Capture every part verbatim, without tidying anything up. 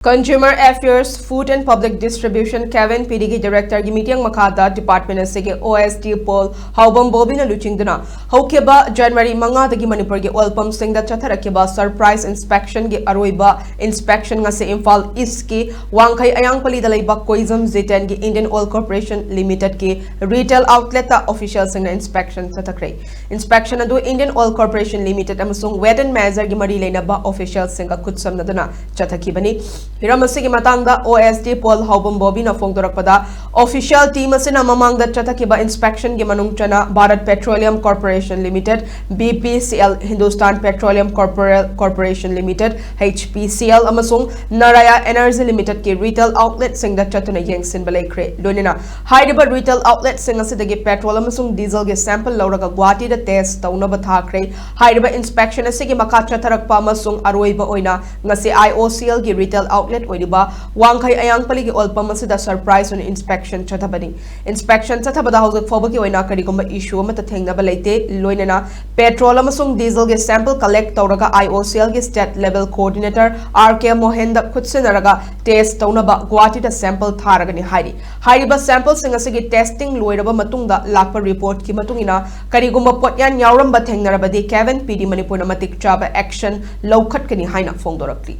Consumer Affairs, Food and Public Distribution, ꯀꯦꯕꯤꯟ ꯄꯤꯗꯤꯒꯤ ꯗꯥꯏꯔꯦꯛꯇꯔꯒꯤ ꯃꯤꯠꯌꯦꯡ ꯃꯈꯥꯗ ꯗꯤꯄꯥꯔꯠꯃꯦꯟ ꯑꯁꯤꯒꯤ ꯑꯣ ꯑꯦꯁ ꯗꯤ ꯄꯣꯜ ꯍꯥꯎꯕꯝ ꯕꯣꯕꯤꯅ ꯂꯨꯆꯤꯡꯗꯨꯅ ꯍꯧꯈꯤꯕ ꯖꯅꯋꯥꯔꯤ ꯃꯉꯥꯗꯒꯤ ꯃꯅꯤꯄꯨꯔꯒꯤ ꯑꯣꯏꯜ ꯄꯝꯁꯤꯡꯗ ꯆꯠꯊꯔꯛꯈꯤꯕ ꯁꯔꯄ꯭ꯔꯥꯏꯖ ꯏꯟꯁꯄꯦꯛꯁꯟꯒꯤ ꯑꯔꯣꯏꯕ ꯏꯟꯁꯄꯦꯛꯁꯟ ꯉꯁꯤ ꯏꯝꯐꯥꯜ ꯏꯁꯀꯤ ꯋꯥꯡꯈꯩ ꯑꯌꯥꯡꯄꯜꯂꯤꯗ ꯂꯩꯕ ꯀꯣꯏꯖꯝ ꯖꯤꯇꯦꯟꯒꯤ ꯏꯟꯗꯤꯌꯟ ꯑꯣꯏꯜ ꯀꯣꯔꯄꯣꯔꯦꯁꯟ ꯂꯤꯃꯤꯇꯦꯗꯀꯤ ꯔꯤꯇꯦꯜ ꯑꯥꯎꯠꯂꯦꯠꯇ ꯑꯣꯐꯤꯁꯤꯌꯦꯜꯁꯤꯡꯅ ꯏꯟꯁꯄꯦꯛꯁꯟ ꯆꯠꯊꯈ꯭ꯔꯦ꯫ ꯏꯟꯁꯄꯦꯛꯁꯟ ꯑꯗꯨ ꯏꯟꯗꯤꯌꯟ ꯑꯣꯏꯜ ꯀꯣꯔꯄꯣꯔꯦꯁꯟ ꯂꯤꯃꯤꯇꯦꯗ ꯑꯃꯁꯨꯡ ꯋꯦꯠ ꯑꯦꯟ ꯃꯦꯖꯔꯒꯤ ꯃꯔꯤ ꯂꯩꯅꯕ ꯑꯣꯐꯤꯁꯤꯌꯦꯜꯁꯤꯡꯒ ꯈꯨꯠꯁꯝꯅꯗꯨꯅ ꯆꯠꯊꯈꯤꯕꯅꯤ꯫ ꯍꯤꯔꯝ ꯑꯁꯤꯒꯤ ꯃꯇꯥꯡꯗ ꯑꯣ ꯑꯦꯁ ꯗꯤ ꯄꯣꯜ ꯍꯥꯎꯕꯝ ꯕꯣꯕꯤꯅ ꯐꯣꯡꯗꯣꯔꯛꯄꯗ, ꯑꯣꯐꯤꯁꯤꯌꯦꯜ ꯇꯤꯝ ꯑꯁꯤꯅ ꯃꯃꯥꯡꯗ ꯆꯠꯊꯈꯤꯕ ꯏꯟꯁꯄꯦꯛꯁꯟꯒꯤ ꯃꯅꯨꯡ ꯆꯟꯅ Bharat petroleum corporation limited, B P C L, Hindustan petroleum corporation-, corporation limited, H P C L, ꯑꯃꯁꯨꯡ ꯅꯥꯔꯥꯌꯥ ꯑꯦꯅꯔꯖꯤ ꯂꯤꯃꯤꯇꯦꯗꯀꯤ ꯔꯤꯇꯦꯜ ꯑꯥꯎꯠꯂꯦꯠꯁꯤꯡꯗ ꯆꯠꯇꯨꯅ ꯌꯦꯡꯁꯤꯟꯕ ꯂꯩꯈ꯭ꯔꯦ꯫ ꯂꯣꯏꯅꯅ ꯍꯥꯏꯔꯤꯕ ꯔꯤꯇꯦꯜ ꯑꯥꯎꯠꯂꯦꯠꯁꯤꯡ ꯑꯁꯤꯗꯒꯤ ꯄꯦꯇ꯭ꯔꯣꯜ ꯑꯃꯁꯨꯡ ꯗꯤꯖꯜꯒꯤ ꯁꯦꯝꯄꯜ ꯂꯧꯔꯒ ꯒꯨꯋꯥꯍꯥꯇꯤꯗ ꯇꯦꯁ ꯇꯧꯅꯕ ꯊꯥꯈ꯭ꯔꯦ꯫ ꯍꯥꯏꯔꯤꯕ ꯏꯟꯁꯄꯦꯛꯁꯟ ꯑꯁꯤꯒꯤ ꯃꯈꯥ ꯆꯠꯊꯔꯛꯄ ꯑꯃꯁꯨꯡ ꯑꯔꯣꯏꯕ ꯑꯣꯏꯅ ꯉꯁꯤ ꯑꯥꯏ ꯑꯣ ꯁꯤ ꯑꯦꯜꯒꯤ ꯔꯤꯇꯦꯜ ꯑꯥꯎꯠꯂꯦꯠ ꯑꯣꯏꯔꯤꯕ ꯋꯥꯡꯈꯩ ꯑꯌꯥꯡꯄꯜꯂꯤꯒꯤ ꯑꯣꯏꯜ ꯄꯝ ꯑꯁꯤꯗ ꯁꯔꯄ꯭ꯔꯥꯏꯖ ꯑꯣꯏꯅ ꯏꯟꯁꯄꯦꯛꯁꯟ ꯆꯠꯊꯕꯅꯤ꯫ ꯏꯟꯁꯄꯦꯛꯁꯟ ꯆꯠꯊꯕꯗ ꯍꯧꯖꯤꯛ ꯐꯥꯎꯕꯒꯤ ꯑꯣꯏꯅ ꯀꯔꯤꯒꯨꯝꯕ ꯏꯁꯨ ꯑꯃꯠꯇ ꯊꯦꯡꯅꯕ ꯂꯩꯇꯦ꯫ ꯂꯣꯏꯅꯅ ꯄꯦꯇ꯭ꯔꯣꯜ ꯑꯃꯁꯨꯡ ꯗꯤꯖꯜꯒꯤ ꯁꯦꯝꯄꯜ ꯀꯂꯦꯛ ꯇꯧꯔꯒ ꯑꯥꯏ ꯑꯣ ꯁꯤ ꯑꯦꯜꯒꯤ ꯁ꯭ꯇꯦꯠ ꯂꯦꯚꯦꯜ ꯀꯣꯑꯣꯔꯗꯤꯅꯦꯇꯔ ꯑꯥꯔ ꯀꯦ ꯃꯣꯍꯦꯟꯗ ꯈꯨꯠꯁꯤꯟꯅꯔꯒ ꯇꯦꯁ ꯇꯧꯅꯕ ꯒꯨꯋꯥꯍꯥꯇꯤꯗ ꯁꯦꯝꯄꯜ ꯊꯥꯔꯒꯅꯤ ꯍꯥꯏꯔꯤ꯫ ꯍꯥꯏꯔꯤꯕ ꯁꯦꯝꯄꯜꯁꯤꯡ ꯑꯁꯤꯒꯤ ꯇꯦꯁꯇꯤꯡ ꯂꯣꯏꯔꯕ ꯃꯇꯨꯡꯗ ꯂꯥꯛꯄ ꯔꯤꯄꯣꯔꯠꯀꯤ ꯃꯇꯨꯡ ꯏꯟꯅ ꯀꯔꯤꯒꯨꯝꯕ ꯄꯣꯠꯌꯥꯟ ꯌꯥꯎꯔꯝꯕ ꯊꯦꯡꯅꯔꯕꯗꯤ ꯀꯦꯕꯤꯟ ꯄꯤꯗꯤ ꯃꯅꯤꯄꯨꯔꯅ ꯃꯇꯤꯛ ꯆꯥꯕ ꯑꯦꯛꯁꯟ ꯂꯧꯈꯠꯀꯅꯤ ꯍꯥꯏꯅ ꯐꯣꯡꯗꯣꯔꯛꯂꯤ꯫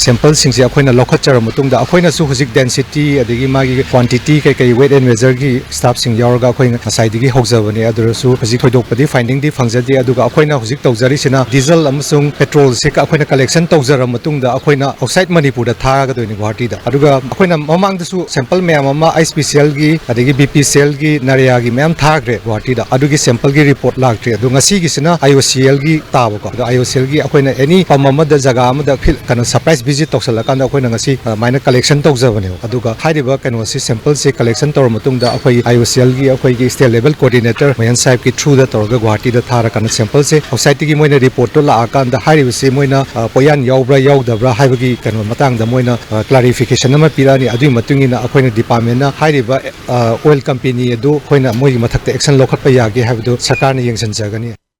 ꯁꯦꯝꯄꯜꯁꯤꯡꯁꯦ ꯑꯩꯈꯣꯏꯅ ꯂꯧꯈꯠꯆꯔꯕ ꯃꯇꯨꯡꯗ, ꯑꯩꯈꯣꯏꯅꯁꯨ ꯍꯧꯖꯤꯛ ꯗꯦꯟꯁꯤꯇꯤ ꯑꯗꯒꯤ ꯃꯥꯒꯤ ꯀ꯭ꯋꯥꯟꯇꯤꯇꯤ ꯀꯩꯀꯩ, ꯋꯦꯠ ꯑꯦꯟ ꯃꯦꯖꯔꯒꯤ ꯁ꯭ꯇꯥꯐꯁꯤꯡ ꯌꯥꯎꯔꯒ ꯑꯩꯈꯣꯏ ꯉꯁꯥꯏꯗꯒꯤ ꯍꯧꯖꯕꯅꯦ꯫ ꯑꯗꯨꯗꯁꯨ ꯍꯧꯖꯤꯛ ꯊꯣꯏꯗꯣꯛꯄꯗꯤ ꯐꯥꯏꯟꯗꯤꯡꯗꯤ ꯐꯪꯖꯗꯦ꯫ ꯑꯗꯨꯒ ꯑꯩꯈꯣꯏꯅ ꯍꯧꯖꯤꯛ ꯇꯧꯖꯔꯤꯁꯤꯅ ꯗꯤꯖꯜ ꯑꯃꯁꯨꯡ ꯄꯦꯇ꯭ꯔꯣꯜꯁꯦ ꯑꯩꯈꯣꯏꯅ ꯀꯂꯦꯛꯁꯟ ꯇꯧꯖꯔꯕ ꯃꯇꯨꯡꯗ ꯑꯩꯈꯣꯏꯅ ꯑꯥꯎꯠꯁꯥꯏꯠ ꯃꯅꯤꯄꯨꯔꯗ ꯊꯥꯒꯗꯣꯏꯅꯤ, ꯒꯨꯋꯥꯍꯥꯇꯤꯗ꯫ ꯑꯗꯨꯒ ꯑꯩꯈꯣꯏꯅ ꯃꯃꯥꯡꯗꯁꯨ ꯁꯦꯝꯄꯜ ꯃꯌꯥꯝ ꯑꯃ ꯑꯩꯆ ꯄꯤ ꯁꯤ ꯑꯦꯜꯒꯤ ꯑꯗꯒꯤ ꯕꯤ ꯄꯤ ꯁꯤ ꯑꯦꯜꯒꯤ, ꯅꯥꯔꯦꯌꯥꯒꯤ ꯃꯌꯥꯝ ꯊꯥꯈ꯭ꯔꯦ ꯒꯨꯋꯥꯍꯥꯇꯤꯗ꯫ ꯑꯗꯨꯒꯤ ꯁꯦꯝꯄꯜꯒꯤ ꯔꯤꯄꯣꯔꯠ ꯂꯥꯛꯇ꯭ꯔꯤ꯫ ꯑꯗꯣ ꯉꯁꯤꯒꯤꯁꯤꯅ ꯑꯥꯏ ꯑꯣ ꯁꯤ ꯑꯦꯜꯒꯤ ꯇꯥꯕꯀꯣ꯫ ꯑꯗꯣ ꯑꯥꯏ ꯑꯣ ꯁꯤ ꯑꯦꯜꯒꯤ ꯑꯩꯈꯣꯏꯅ ꯑꯦꯅꯤ ꯄꯝ ꯑꯃꯗ, ꯖꯒꯥ ꯑꯃꯗ ꯐꯤꯜ-, ꯀꯩꯅꯣ, ꯁꯔꯄ꯭ꯔꯥꯏꯖ ꯚꯤꯖꯤꯠ ꯇꯧꯁꯜꯂꯀꯥꯟꯗ ꯑꯩꯈꯣꯏꯅ ꯉꯁꯤ ꯑꯗꯨꯃꯥꯏꯅ ꯀꯂꯦꯛꯁꯟ ꯇꯧꯖꯕꯅꯦꯕ꯫ ꯑꯗꯨꯒ ꯍꯥꯏꯔꯤꯕ ꯀꯩꯅꯣꯁꯤ, ꯁꯦꯝꯄꯜꯁꯤ ꯀꯂꯦꯛꯁꯟ ꯇꯧꯔꯕ ꯃꯇꯨꯡꯗ ꯑꯩꯈꯣꯏꯒꯤ ꯑꯥꯏ ꯑꯣ ꯁꯤ ꯑꯦꯜꯒꯤ ꯑꯩꯈꯣꯏꯒꯤ ꯁ꯭ꯇꯦꯠ ꯂꯦꯚꯦꯜ ꯀꯣꯑꯣꯔꯗꯤꯅꯦꯇꯔ ꯃꯣꯍꯦꯟ ꯁꯥꯍꯦꯕꯀꯤ ꯊ꯭ꯔꯨꯗ ꯇꯧꯔꯒ ꯒꯨꯋꯥꯍꯥꯇꯤꯗ ꯊꯥꯔꯀꯥꯟꯗ ꯁꯦꯝꯄꯜꯁꯦ ꯑꯥꯎꯠꯁꯥꯏꯠꯇꯒꯤ ꯃꯣꯏꯅ ꯔꯤꯄꯣꯔꯠꯇꯣ ꯂꯥꯛꯑꯀꯥꯟꯗ ꯍꯥꯏꯔꯤꯕꯁꯤ ꯃꯣꯏꯅ, ꯑ, ꯄꯣꯠꯌꯥꯟ ꯌꯥꯎꯕ꯭ꯔꯥ ꯌꯥꯎꯗꯕ꯭ꯔꯥ ꯍꯥꯏꯕꯒꯤ ꯀꯩꯅꯣ ꯃꯇꯥꯡꯗ ꯃꯣꯏꯅ, ꯑ, ꯀ꯭ꯂꯥꯔꯤꯐꯤꯀꯦꯁꯟ ꯑꯃ ꯄꯤꯔꯛꯑꯅꯤ꯫ ꯑꯗꯨꯒꯤ ꯃꯇꯨꯡ ꯏꯟꯅ ꯑꯩꯈꯣꯏꯅ ꯗꯤꯄꯥꯔꯠꯃꯦꯟꯅ ꯍꯥꯏꯔꯤꯕ, ꯑ, ꯑꯣꯏꯜ ꯀꯝꯄꯦꯅꯤ ꯑꯗꯨ ꯑꯩꯈꯣꯏꯅ ꯃꯣꯏꯒꯤ ꯃꯊꯛꯇ ꯑꯦꯛꯁꯟ ꯂꯧꯈꯠꯄ ꯌꯥꯒꯦ ꯍꯥꯏꯕꯗꯨ ꯁꯔꯀꯥꯔꯅ ꯌꯦꯡꯁꯤꯟꯖꯒꯅꯤ꯫